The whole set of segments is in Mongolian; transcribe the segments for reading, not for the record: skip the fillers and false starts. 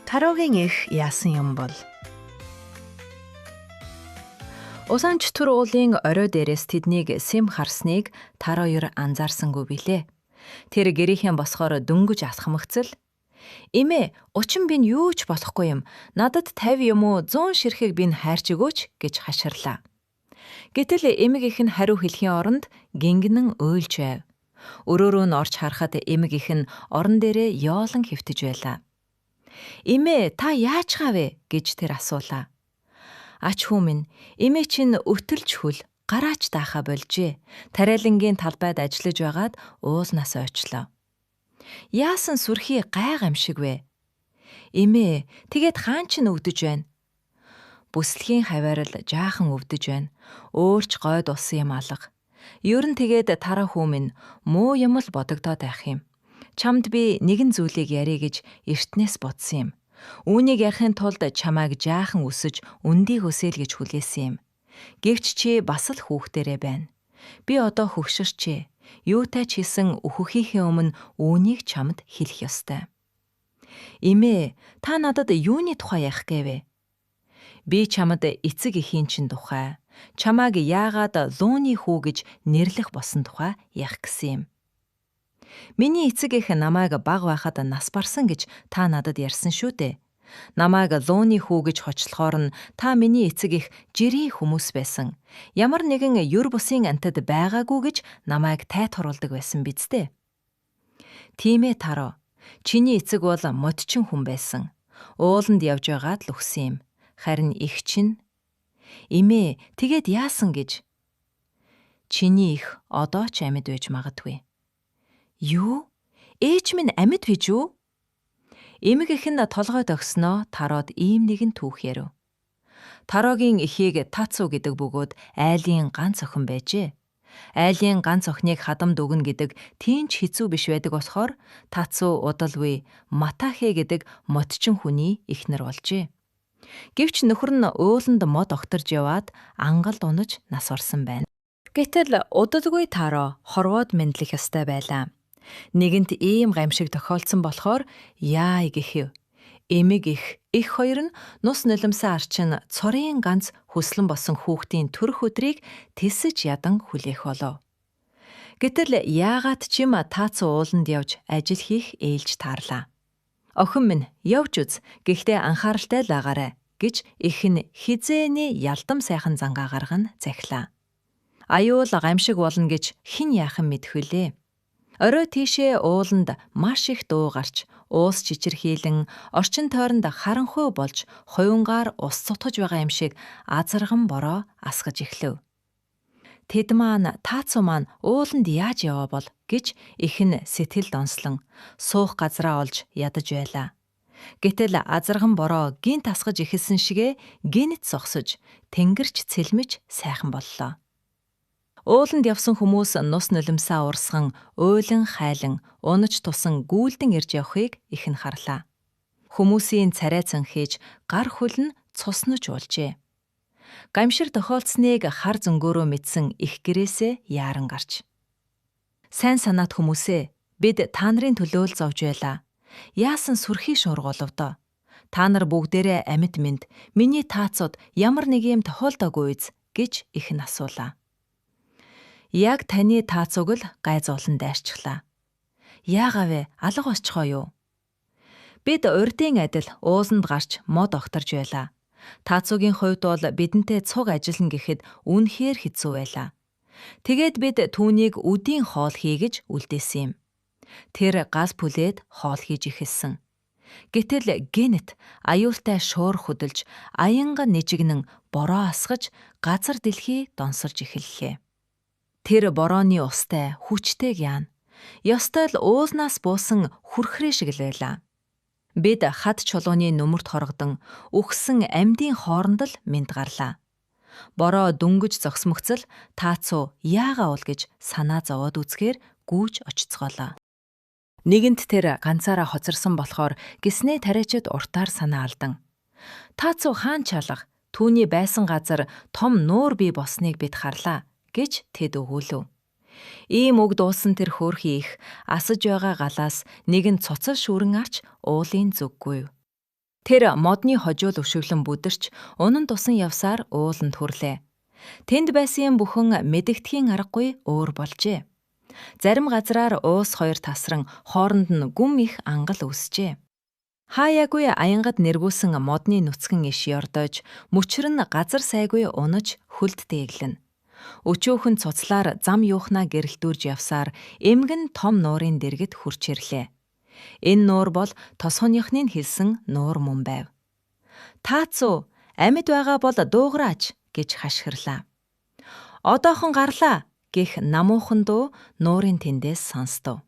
Тарогийн эх яасан юм бол? Улаанч түр уулын орой дээрээс тэднийг сэм харсныг Таро ер анзаарсангүй билээ. Тэр гэрийнхэн босохоор дөнгөж алхмагцал "Эмээ, учин би нь юу ч болохгүй юм. Надад 50 юм уу 100 ширхэг би нь хайрч өгөөч" гэж хаширлаа. Гэтэл эмэг эх нь хариу хэлэхийн оронд гингэнэн уйлж байв. Өрөөрөө нь орж харахад эмэг эх нь орон дээрээ ёолон хэвтэж байлаа. "Эмээ, та яачгаа вэ?" гэж тэр асуулаа. "Ач хүү минь, эмээ чинь өтөлж хөл, гараач даахаа болжээ. Тариалангийн талбайд ажиллаж байгаад уулнаас ойчлоо. Яасан сүрхий гай гамшиг вэ? Эмээ, тэгээд хаан чинь өвдөж байна. Бүслэгийн хавиар л жаахан өвдөж байна. Өөрч гойд усан юм алга. Ер нь тэгээд тараа хүү минь муу юм л бодогдоод байх юм. Чамд би нэгэн зүйлийг ярий гэж эртнээс бодсон юм. Үүнийг ярихын тулд чамайг жаахан өсөж өндийг өсөөл гэж хүлээсэн юм. Гэвч чи бас л хүүхдэрээ байна. Би одоо хөгшөрчээ. Юутай ч хийсэн өөхөхийнхээ өмнө үүнийг чамд хэлэх ёстой. Эмээ, та надад юуны тухай ярих гээвэ? Би чамд эцэг эхийн чинь тухай, чамааг яагаад лууны хүү гэж нэрлэх болсон тухай ярих гэсэн юм. Миний эцэг эх намайг бага байхад нас барсан гэж та надад ярьсан шүү дээ. Намайг лууны хүү гэж хочлохоор нь та миний эцэг эх жирийн хүмүүс байсан. Ямар нэгэн ер бусын амьтад байгаагүй гэж намайг тайтгаруулдаг байсан биз дээ. Тийм ээ Таро. Чиний эцэг бол модчин хүн байсан. Ууланд явж байгаад л үхсэн юм. Харин эх чинь эмээ тэгээд яасан гэж. Чиний эх одоо ч амьд байж магадгүй. Юу? Ээж минь амьд гэж үү? Эмэг эх нь толгой догсноо Тароод ийм нэгэн түүх ярив. Тарогийн эхийг Тацу гэдэг бөгөөд айлын ганц охин байжээ. Айлын ганц охиныг хадамд өгнө гэдэг тийм ч хэцүү биш байдаг болохоор Тацу удалгүй Матахэ гэдэг модчин хүний эхнэр болжээ. Гэвч нөхөр нь ууланд мод огторж яваад ангалд унаж нас барсан байна. Гэтэл удалгүй Таро хорвоод мэндлэх ёстой байлаа. Нэгэнт ийм гамшиг тохиолдсон болохоор яа гэхэв. Эмэг эх, эх хоёр нь нус нулимсаа арчин цорын ганц хүслэн болсон хүүхдийн төрөх өдрийг тэсэж ядан хүлээх болов. Гэтэл яагаад ч юм Таацу ууланд явж ажил хийх ээлж таарлаа. Охин минь явж үз. Гэхдээ анхааралтай л агаарай гэж эх нь хизээний ялдам сайхан зангаа гарган захилаа. Аюул гамшиг болно гэж хэн яахан мэдэх вүлээ. Орой тийшээ ууланд маш их дуу гарч, уус чичирхийлэн орчин тойронд харанхуй болж хувингаар ус цутгаж байгаа юм шиг азарган бороо асгаж эхлэв. Тэд маань Таацу маань ууланд яаж яваа бол гэж эх нь сэтгэл донслон суух газраа олж ядаж байлаа. Гэтэл азарган бороо гинт асгаж эхэлсэн шигээ гинт зогсож тэнгэрч цэлмэж сайхан боллоо. Ууланд явсан хүмүүс нус нулимсаа урсган, уйлан хайлан, унаж тусан гүйлдэн ирж явахыг их нь харлаа. Хүмүүсийн царай цанхийж гар хөл нь цуснаж болжээ. Гамшир тохиолдсныг хар зөнгөөрөө мэдсэн их гэрээсээ яаран гарч. Сайн санаат хүмүүсээ, бид та нарын төлөө л зовж байлаа. Яасан сүрхий шуурголовдоо. Та нар бүгдээрээ амьд мэнд, миний таацууд ямар нэг юм тохиолдоогүй биз гэж их нь асуулаа. Яг таны таацуг л гай зуулан дайрчихлаа. Яагаа вэ? Алга болчихоо юу? Бид урдын адил ууланд гарч мод огторж байлаа. Таацугийн хувьд бол бидэнтэй цуг ажиллана гэхэд үнэхээр хэцүү байлаа. Тэгээд бид түүнийг үдийн хоол хий гэж үлдээсэн юм. Тэр гал пүлээд хоол хийж эхэлсэн. Гэтэл гэнэт аюултай шуур хөдөлж, аянга нижигнэн бороо асгаж, газар дэлхий донсорж эхэллээ. Тэр борооны устай хүчтэйг яана. Ёстой л уулнаас буусан хүрхрээ шиг л байлаа. Бид хад чулууны нүмерт хорогдон үхсэн амьдын хооронд л мэнд гарлаа. Бороо дөнгөж зогсмөгцөл Таацу яагаа уул гэж санаа зовоод үзэхээр гүйж очицгоолоо. Нэгэнт тэр ганцаараа хоцорсон болохоор гиснээ тариачид уртаар санаа алдан. Таацу хаан чалга түүний байсан газар том нуур бий болсныг бид харлаа гэж тэд өгөөлөв. Ийм үг дуусан тэр хөөрхий их асаж байгаа галаас нэгэн цоцол шүүрэн арч уулын зүггүй. Тэр модны хожуул өшөглөн бүдэрч унан тусан явсаар ууланд хүрлээ. Тэнд байсан юм бүхэн мэдэгдэхийн аргагүй өөр болжээ. Зарим газраар уус хоёр тасран хооронд нь гүм их ангал үүсжээ. Хаяагүй аянгад нэргүүлсэн модны нүцгэн иш ёрдож, мөчр нь газар сайгүй унаж хөлд дээглэнэ. Өчөөхөн цуцлаар зам юухнаа гэрэлтүүрж явсаар эмгэн том нуурын дэргэд хүрч ирлээ. Энэ нуур бол тосгоныхны нь хэлсэн нуур мөн байв. "Таацуу, амьд байгаа бол дуугараач" гэж хашгирлаа. "Одоохон гарлаа" гэх намуухан дуу нуурын тэндээс сонстов.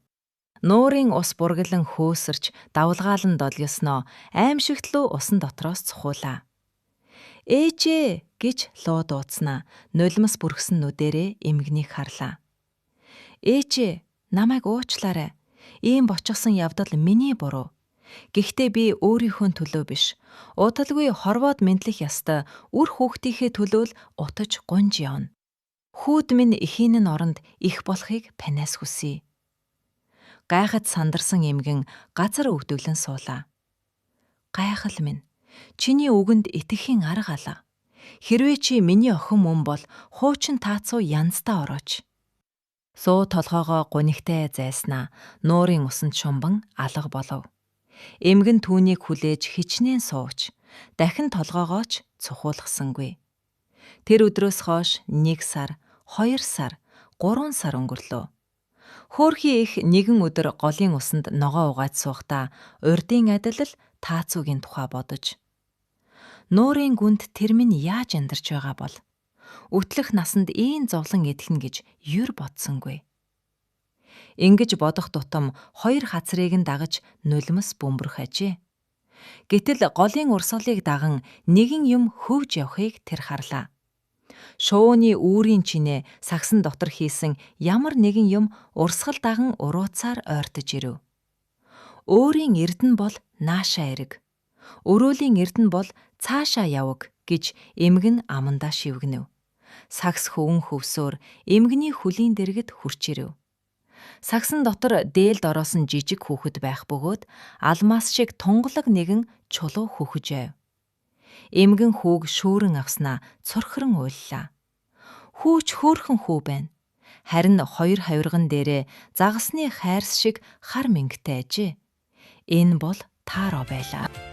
Нуурын ус бургалан хөөсөрч давлгаалan долгиосноо аймшигтлуу усан дотроос цухуулаа. "Ээжээ" гэж луу дууцнаа нулимс бүрхсэн нүдэрээ эмгэнийг харлаа. "Ээжээ, намайг уучлаарай. Ийм бочихсон явдал миний буруу. Гэхдээ би өөрийнхөө төлөө биш. Удалгүй хорвоод мэндлэх ёстой үр хүүхдийнхээ төлөө л утаж гунж явна. Хүүд минь эхийн нь оронд их болохыг панаас хүсье." Гайхад сандарсан эмгэн газар өвдөглөн суулаа. "Гайхал минь, чиний үгэнд итгэхийн арга алга. Хэрвээ чи миний охин мөн бол хуучин таацуу янзтай орооч." Суу толгоогоо гунигтай зайлснаа нуурын усанд шумбан алга болов. Эмгэн түүнийг хүлээж хичнээн суувч дахин толгоогоо ч цухуулгасангүй. Тэр өдрөөс хойш 1 сар, 2 сар, 3 сар өнгөрлөө. Хөөрхий эх нэгэн өдөр голын усанд ногоо угааж суухдаа урдын адил л таацуугийн тухай бодож, нуурын гүнд тэр минь яаж амьдарч байгаа бол үтлэх насанд ийм зовлон эдлэнэ гэж юр бодсонгүй. Ингэж бодох тутам хоёр хацрыг нь дагаж нулимс бөмбөрөх ажээ. Гэтэл голын урсгалыг даган нэгэн юм хөвж явахыг тэр харлаа. Шувууны үүрийн чинээ сагсан дотор хийсэн ямар нэгэн юм урсгал даган урууцаар ойртож ирэв. Өөрийн эрдэнэ бол наашаа эрг. Өрөөлийн эрдэнэ бол цаашаа яваг гэж эмгэн амандаа шивгэнэв. Сагс хөвөн хөвсөөр эмгэний хөлийн дэргэд хүрч ирэв. Сагсан дотор дээлд ороосон жижиг хүүхэд байх бөгөөд алмаас шиг тунгалаг нэгэн чулуу хөхөж байв. Эмгэн хүүг шүүрэн авснаа цорхорон уйллаа. Хүүч хөөрхөн хүү байна. Харин хоёр хавирган дээрээ загасны хайрс шиг хар мэнгтэй ажээ. Энэ бол Таро байлаа.